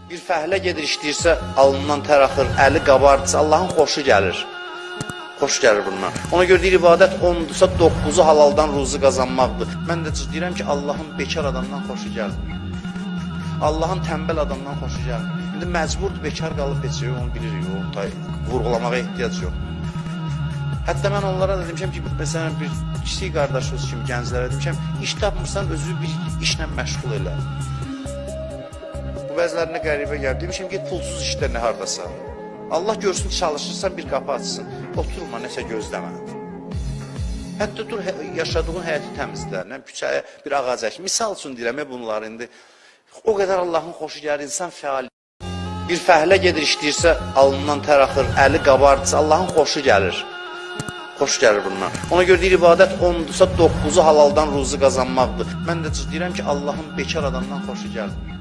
Bir fəhlə gedir işləyirsə, alnından tər axır, əli qabardırsa, Allahın xoşu gəlir. Xoş gəlir bundan. Ona görə deyir, ibadət 10-dursa 9-u halaldan ruzi qazanmaqdır. Mən də deyirəm ki, Allahın bekar adamdan xoşu gəlmir. Allahın tənbəl adamdan xoşu gəlmir. İndi məcburdur bekar qalıb heç onu bilirik, onu vurğulamağa ehtiyac yox. Hətta mən onlara da demişəm ki, məsələn bir kiçik qardaşınız kimi gənclərə demişəm, iş tapmırsan özünü bir işlə məşğul elə. Bu bəzilərinə qəribə gəlir. Demişəm get pulsuz işlə nə hardasa. Allah görsün çalışırsan bir qapı açsın. Oturma nəsə gözləmə. Hətta dur yaşadığın həyəti təmizlə, nə küçəyə bir ağac ək. Misal üçün deyirəm bunları indi. O qədər Allahın xoşu gəlir, insan fəal. Bir fəhlə gedir işləyirsə, alnından tər axır, əli qabardırsa, Allahın xoşu gəlir. Xoş gəlir bundan. Ona görə deyir, ibadət 10-dursa 9-u halaldan ruzi qazanmaqdır. Mən də deyirəm ki, Allahın bekar adamdan xoşu gəlmir.